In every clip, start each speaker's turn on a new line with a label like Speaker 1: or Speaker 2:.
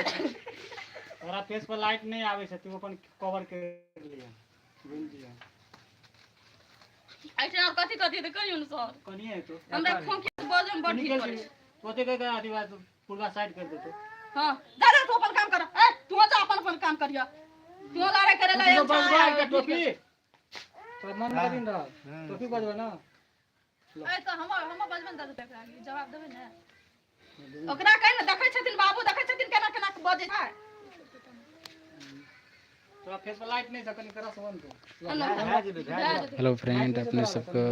Speaker 1: तोरा फेस पर लाइट नहीं आवे छै, तू अपन कवर कर लिया, घुम जिया।
Speaker 2: एहिठाम और कथी कथी तऽ कहियौ ने सर।
Speaker 1: कनिए हेतौ।
Speaker 2: हमरा खोंखी से बजै मे बड
Speaker 1: निकल
Speaker 2: ठीक पड़ै छै।
Speaker 1: ओते कह के अथी बात पूर्वा साइड कर देतो।
Speaker 2: हाँ, जा जा, तू अपन काम कर। ए तू जा, अपन अपन काम करिया। तू लड़ाई करे ला
Speaker 1: तू बजबा के टोपी तोरा मन करी न रह, टोपी बजबा ना।
Speaker 2: ए तऽ हमर हमर बजबे ने देबै एकरा, जवाब देबै ने ओकरा। कहि ने देखै छथिन बाबू, देखै छथिन केना केना के बजै छै।
Speaker 1: तोरा फेस पर लाइट नहीं छै, कनी करा से बंद कर।
Speaker 3: हेलो फ्रेंड, अपने सबके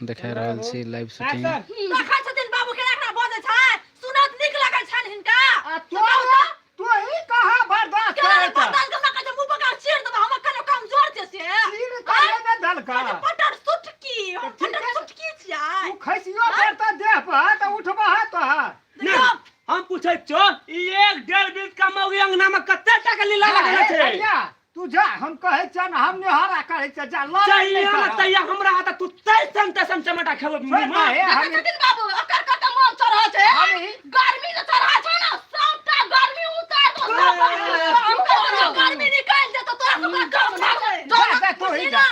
Speaker 3: देखा रहल छी लाइव शूटिंग।
Speaker 2: देखै छथिन बाबू केना केना बजै छै, सुनत नीक लगै छनि हिनका।
Speaker 4: आ तोरा तू ही कहाँ बर्दाश्त
Speaker 2: केना
Speaker 4: करै
Speaker 2: नहि
Speaker 4: छ?
Speaker 2: बर्दाश्त करना? कहै छै मुँह पकड़ चीर देबै। हमर कनो कमजोर छै से?
Speaker 4: चीर कहियो ने देलका।
Speaker 2: कहै छै पटर सुटकी, हम
Speaker 4: तऽ ठीक
Speaker 2: पटर
Speaker 4: है।
Speaker 2: सुटकी छियै।
Speaker 4: तू खसियो पर तऽ देह पर तऽ उठबह तोहर।
Speaker 2: देखियौ,
Speaker 5: हम पूछै छौ, ई एक डेढ़ बीस का मौगी अंगना में कते टाका लीला लगल छै?
Speaker 4: कनिया, तू जा, हम कहै छियन, हम नेहरा करै छियै, जा लड़ाइ
Speaker 5: चाहिए
Speaker 4: नहि
Speaker 5: ना
Speaker 4: करह।
Speaker 5: तैया हमरा हाथ तू तैसन तैसन चमेटा खेबै।
Speaker 4: छोड़ि दे, हे,
Speaker 2: देखै
Speaker 4: हम
Speaker 2: छथिन बाबू, ओकर कते मन चढ़ल छै।
Speaker 4: हम-
Speaker 2: गर्मी जे चढ़ल छै ने, सबटा गर्मी उतार दो, सब हम कहै छियौ, गर्मी निकालि देतौ तोरा सबके काम छै।
Speaker 4: जा, जा, तू ही जा।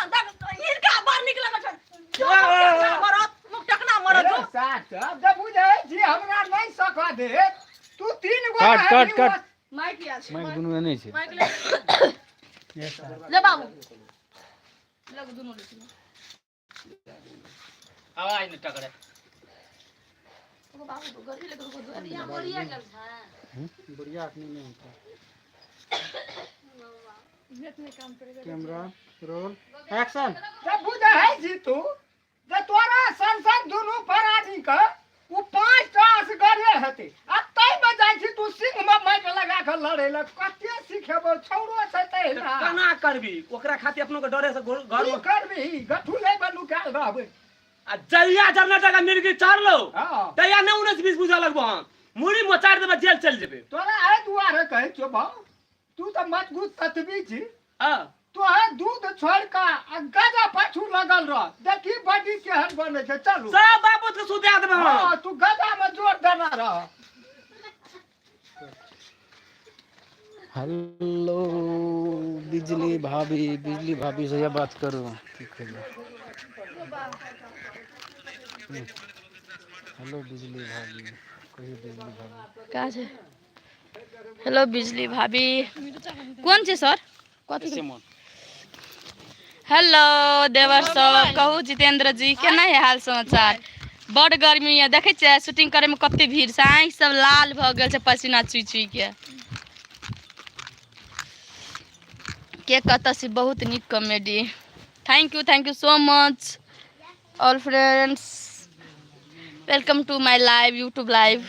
Speaker 2: हिनका बड़ नीक लगै छनि। जो मुँह टकना मरत, मुँह टकना मरत, जो।
Speaker 4: अरे साथ, जब बुझै छी हमरा नहि सकऽ दे, तू तीन गो
Speaker 3: काट,
Speaker 4: रहबही,
Speaker 3: काट, काट।
Speaker 2: माइक आयल छै।
Speaker 3: माइक दुनू एने छै।
Speaker 2: माइक ले ले बाबू, लग दुनू ले चलू।
Speaker 1: आवाज नहीं टकरे।
Speaker 2: ओगो बाबू गर्मी लगल, ओगो दुआरे।
Speaker 1: बढ़िया आदमी नहीं होता। Camera roll action.
Speaker 4: जब बुझै छी तू जे तोरा सन सन दुनू प्राणी के ओ पाँच टा असगरे हेतै, आ ताहिमे जाइ छी तू सिंह मे माटि लगा कऽ लड़ै लए, कते सिखेबौ? छौड़ो छै तहिना।
Speaker 5: केना करबी? ओकरा खातिर अपनो के डरे से घर घर
Speaker 4: की
Speaker 5: में
Speaker 4: करबिही? गठुले मे नुकायल रहबै।
Speaker 5: आ जहिया जनरेटर का मिर्गी चढ़लो,
Speaker 4: हँ,
Speaker 5: तहिया नहि 19 20 बुझऽ लगबो, हम मुड़ी मोचारि देबै, जेल चलि जेबै।
Speaker 4: तोरा एहि दुआरे कहै छियौ भाउ, तू तऽ मजबूत ततबी छी।
Speaker 5: हँ।
Speaker 4: तोहे दूध छोड़ि कऽ आ गजा पाछू लगल रह, देखी बडी केहन बनै छै। चलू।
Speaker 5: सब बाबू के सुता देबै हम।
Speaker 4: हँ, तू गजा मे जोर देना रह।
Speaker 3: हेलो बिजली भाभी, बिजली भाभी से बात करू। की कहियो? हेलो बिजली भाभी, कहियो बिजली भाभी।
Speaker 2: का छै? हेलो बिजली भाभी, कोन छै सर? कथी? हेलो देवर सब, कहू जितेंद्र जी, केना है हाल समाचार? बड गर्मी है, देखै छियै शूटिंग करे में कते भीड़ छै, आँखि सब लाल भऽ गेल छै पसीना चुइ चुइ के। के कतऽ से? बहुत नीक comedy, thank you, thank you so much all friends, welcome to my live, YouTube live.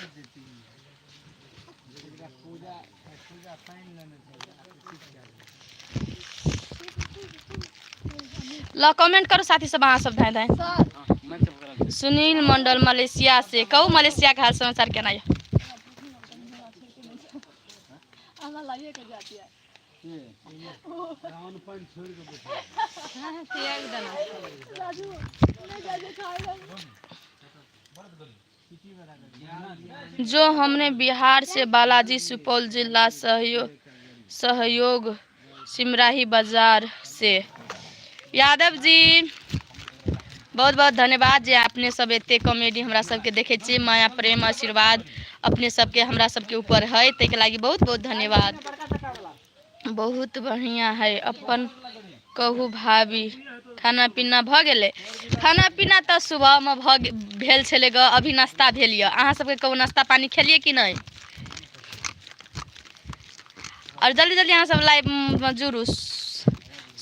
Speaker 2: ल कमेंट करू साथी सब, अहाँ सब धाँइ धाँइ। सुनील मंडल मलेशिया से, कहू मलेशिया के हाल समाचार केना यऽ? जो हमने बिहार से बालाजी, सुपौल जिला, सहयोग सहयोग सिमराही बाजार से। यादव जी, बहुत बहुत धन्यवाद जे अपने सब एते कॉमेडी हमरा सबके देखै छी। माया, प्रेम, आशीर्वाद अपने सबके हमरा सबके ऊपर है, ताहिके लागि बहुत बहुत धन्यवाद। बहुत बढ़िया है, अपन कहू भाभी, खाना पीना भऽ गेलै? खाना पीना तऽ सुबहमे भऽ भेल छलै ग, अभी नाश्ता भेल यऽ। अहाँ सबके कहू, नाश्ता पानी खेलियै कि नहि? आओर जल्दी जल्दी अहाँ सब लाइवमे जुड़ू।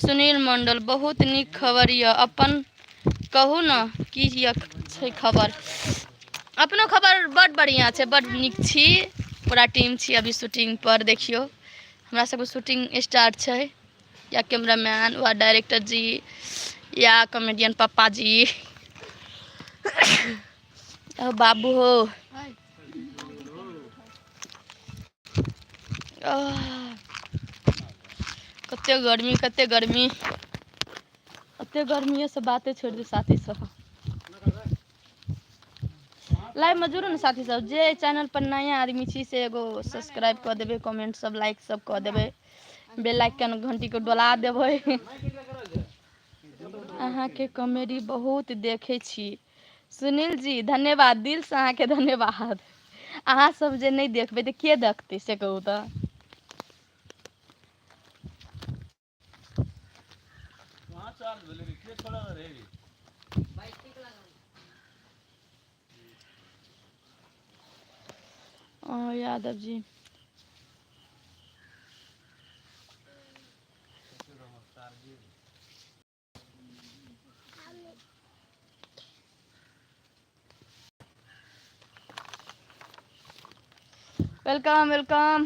Speaker 2: सुनील मंडल, बहुत नीक खबर यऽ, अपन कहू ने की यऽ छै खबर? अपनो खबर बड बढ़िआँ छै, बड नीक छी, पूरा टीम छी अभी शूटिंग पर। देखियौ, हमरा सबके शूटिंग स्टार्ट छै, या कैमरामैन वा डायरेक्टर जी या कॉमेडियन पप्पा जी। ओ बाबू हो, आह, कते गर्मी, कते गर्मी, कते गर्मीए से बाते छोड़ि दे साथी सब। लाइवमे जुड़ू ने साथी सब। जे चैनल पर नया आदमी छी से एगो सब्सक्राइब कऽ देबै, कमेंट सब, लाइक सब कऽ देबै, बेल आइकन घंटीके डोला देबै। अहाँके कॉमेडी बहुत देखै छी सुनील जी, धन्यवाद, दिलसँ अहाँके धन्यवाद। अहाँ सब जे नहि देखबै तऽ के देखतै से कहू तऽ। ओ Yadav ji, welcome welcome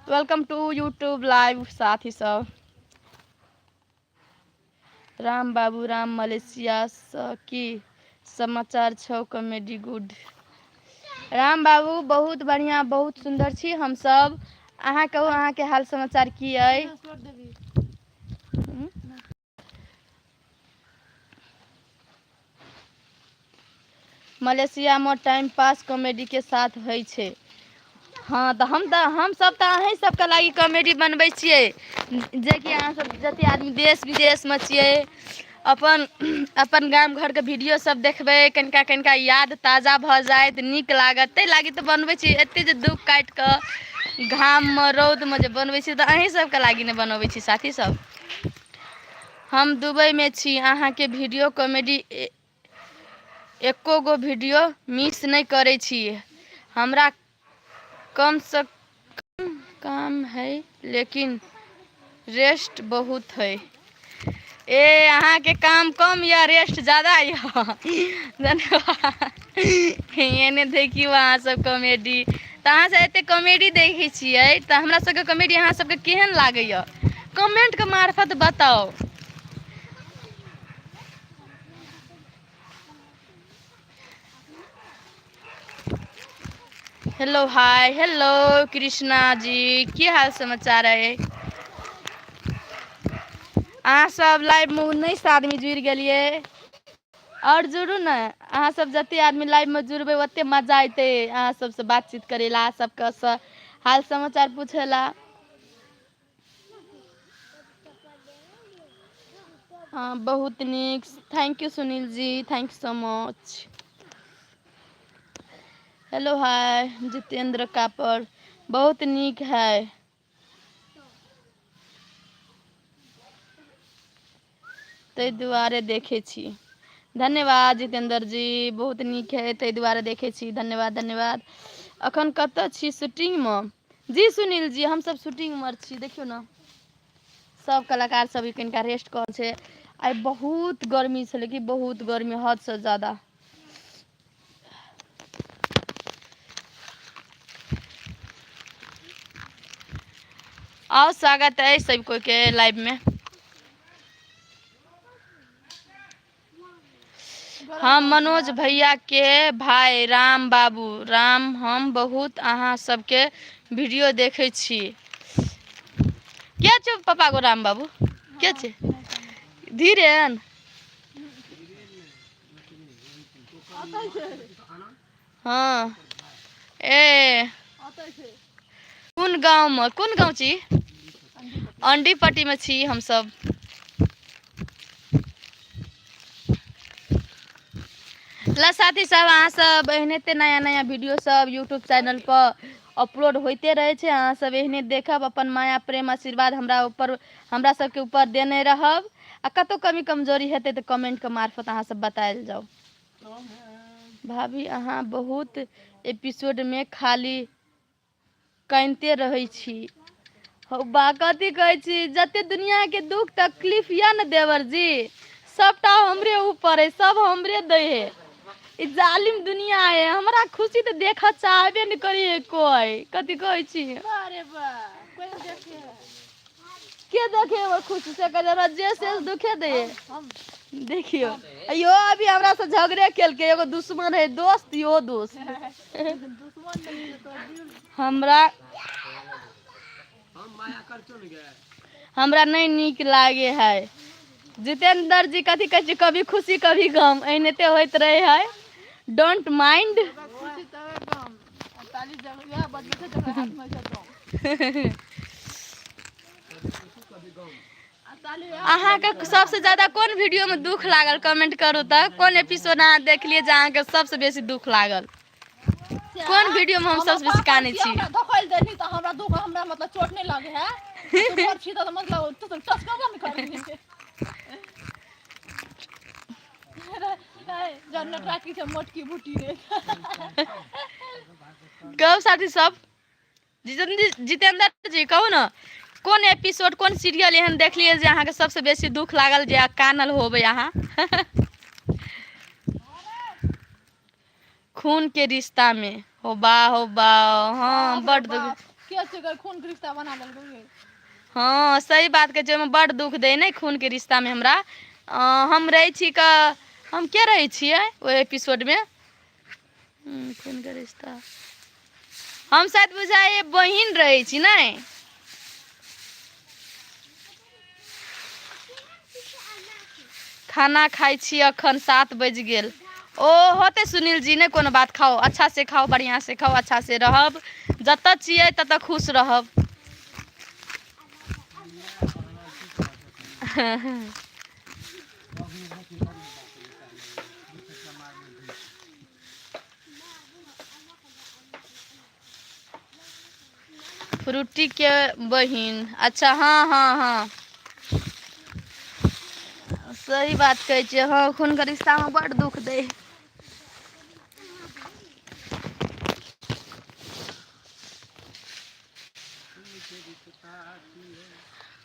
Speaker 2: welcome to YouTube live साथी सब। राम बाबू राम, मलेशिया से की समाचार छौ? Comedy good. Ram बाबू बहुत बढ़िया, बहुत सुंदर छी हम सब। अहाँ कहू, अहाँके हाल समाचार की अइ? मलेशियामे टाइम पास कॉमेडीके साथ होइ छै। हँ तऽ हम तऽ हमसभ तऽ अहीँ सबके लागि कॉमेडी बनबै छियै, जेकि अहाँ सब जते आदमी देश विदेशमे छियै अपन अपन गाम घरके वीडियो सब देखबै, कनिका कनिका याद ताजा भऽ जायत, नीक लागत, ताहि लागि तऽ बनबै छी। एते जे दुःख काटि कऽ घाममे रौदमे जे बनबै छी तऽ अहीँ सबके लागि ने बनबै छी साथी सब। हम दुबईमे छी, अहाँके वीडियो कॉमेडी एको गो वीडियो मिस नहि करै छी। हमरा कमसँ कम काम है लेकिन रेस्ट बहुत है। ए अहाँके काम कम या रेस्ट ज्यादा यऽ? धन्यवाद। एने देखियौ अहाँ सब कॉमेडी, तऽ अहाँ सब एते कॉमेडी देखै छियै तऽ हमरा सबके कॉमेडी अहाँ सबके केहन लागैया कमेंटके मार्फत बताउ। Hello hi hello Krishna ji, की हाल समाचार है? अहाँ सब लाइव में 19 आदमी जुड़ि गेलियै, आओर जुड़ू ने। अहाँ सब जते आदमी लाइव में जुड़बै ओते मजा अयतै अहाँ सबसँ बातचीत करै ला, सबके हाल समाचार पूछै ला। हँ बहुत नीक, thank you Sunil ji, thank you so much. Hello hi Jitendra Kapar, बहुत नीक है। ताहि दुआरे देखै छी। धन्यवाद जितेंद्र जी, बहुत नीक है, ताहि दुआरे देखै छी। धन्यवाद धन्यवाद। अखन कतऽ छी शूटिंगमे? जी सुनील जी, हमसब शूटिंगमे छी। देखियौ ने सब कलाकार सब कनिका रेस्ट कऽ छै। आइ बहुत गर्मी छलै कि बहुत गर्मी, हदसँ ज्यादा। आओ स्वागत है सब कोई के लाइव में। हम मनोज भैया के भाई राम बाबू राम, हम बहुत अहाँ सबके वीडियो देखै छी। के छौ पापा गो राम बाबू? के छै? धीरेन? हँ ए कोन गाँवमे, कोन गाँव छी? अंडीपट्टीमे छी हमसब। ल साथी सब, अहाँ सब एहनाइते नया नया वीडियो सब यूट्यूब चैनल पर अपलोड होइते रहै छै। अहाँ सब एहने देखब, अपन माया प्रेम आशीर्वाद हमरा ऊपर, हमरा सबके ऊपर देने रहब। आ कतौ कमी कमजोरी हेतै तऽ कमेंटके मार्फत अहाँ सब बतायल जाउ। भाभी अहाँ बहुत एपिसोडमे खाली कानिते रहै छी। हौ बा, कथी कहै छी, जते दुनियाके दुख तकलीफ यऽ ने देवर जी, सबटा हमरे ऊपर है, सब हमरे दै है। ई जालिम दुनिया है, हमरा खुशी तऽ देखऽ चाहबे नहि करी है कोइ। कथी कहै छी?
Speaker 6: अरे बा, कोई देखे है?
Speaker 2: के देखे हमर खुशी से? कहे हमरा जे से दुखे दे।
Speaker 6: हम
Speaker 2: देखियो यो अभी हमरा से झगड़े केलकै, एगो दुश्मन है दोस्त, यो दोस्त
Speaker 6: दुश्मन नहीं है तो दिल।
Speaker 2: हमरा हमरा नहीं नीक लागे है। जितेंद्र जी कथी कहै छी, कभी खुशी कभी गम एनाहिते होइत रहे है। Don't mind.
Speaker 6: खुशी तबे गम आ ताली जब इएह बजबै छै जकरा हाथमे छै दम। आ ताली वएह
Speaker 2: अहाँके सबसे ज्यादा कोन वीडियो में दुख लागल, कमेंट करू तऽ। कोन एपिसोड अहाँ देखलियै जे अहाँके सबसे बेसी दुख लागल? कोन वीडियो में हम सबसे बेसी कानै छी?
Speaker 6: हमरा धोखल देली तऽ हमरा दुख, हमरा मतलब चोट नहि लागे है। तू बड़ छी तऽ मतलब तू तऽ चस्का बंद कर देली। जब नटराकी छै मोटकी बूटी रे।
Speaker 2: कहू साथी सब, जितेंद्र जितेंद्र जी, कहू ने, कोन एपिसोड, कोन सीरियल एहन देखलियै जे अहाँके सबसे बेसी दुख लागल, जे कानल होबै अहाँ? खून के रिश्ता में हो बा हो बा। हाँ, बड दुख।
Speaker 6: के छै खून के रिश्ता बना देलकै गे?
Speaker 2: हाँ, सही बात कहै छै। ओहिमे बड दुख दै ने खून के रिश्ता में हमरा। हम रहै छी क हम के रहै छियै ओहि एपिसोडमे? खून के रिश्ता, हम शायद बुझाइए बहिन रहै छी। नहि, खाना खाइ छी अखन, 7 बजि गेल। ओ होतै सुनील जी, नहि कोनो बात। खाओ, अच्छा से खाओ, बढ़िआँ से खाओ, अच्छा से रहब। जतऽ छियै ततऽ खुश रहब। फ्रूटी के बहिन, अच्छा। हाँ हाँ हाँ, सही बात कहै छियै। हाँ, खूनके रिश्तामे बड दुख दै।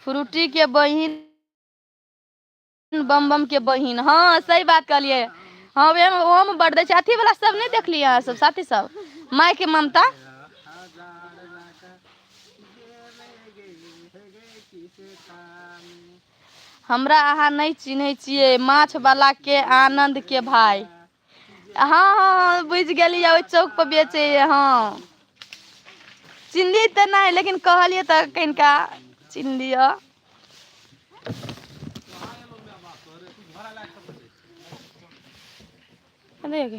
Speaker 2: फ्रूटी के बहिन, बम बम के बहिन। हाँ, सही बात कहलियै। हाँ, ओहिमे ओहोमे बड दै छै। अथी वाला सब नहि देखलियै अहाँ सब साथी सब? माय के ममता। हमरा अहाँ नहि चिन्है छियै, माछ वाला के आनंद के भाई। हाँ हाँ हाँ, बुझि गेलियै। ओहि चौक पर बेचै। हाँ, चिन्हली तऽ नहि, लेकिन कहलियै तऽ कनिका चिन्ह लिअ। देख।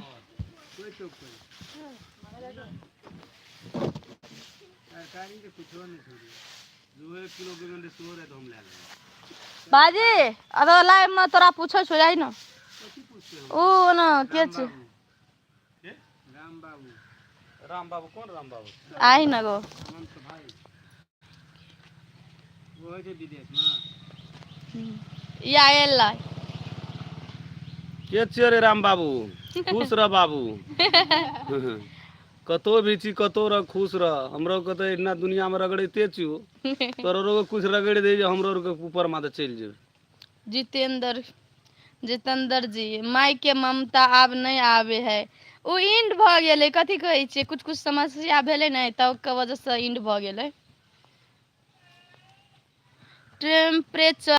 Speaker 2: बाजी अरे, लाइव में तोरा पूछै छौ, जाइ न ओ न के छै।
Speaker 1: राम बाबू? कोन राम बाबू?
Speaker 2: आइ न गो।
Speaker 1: वो होइ छै विदेशमे।
Speaker 2: ई आयल ला।
Speaker 5: के छियै रे राम बाबू? खुश रह बाबू, कतौ भी छी, कतौ रह, खुश रह। हमरो के तऽ इतना दुनिया में रगड़िते छियो, तोरो के कुछ रगड़ि दे जे हमरो के ऊपर माथे चलि जेबै।
Speaker 2: जितेंद्र जितेंद्र जी, माय के ममता आब नहि आबे है। ओ इंड भऽ गेलै। कथी कहै छियै, कुछ कुछ समस्या भेलै ने, तब के वजहसँ इंड भऽ गेलै। टेम्परेचर।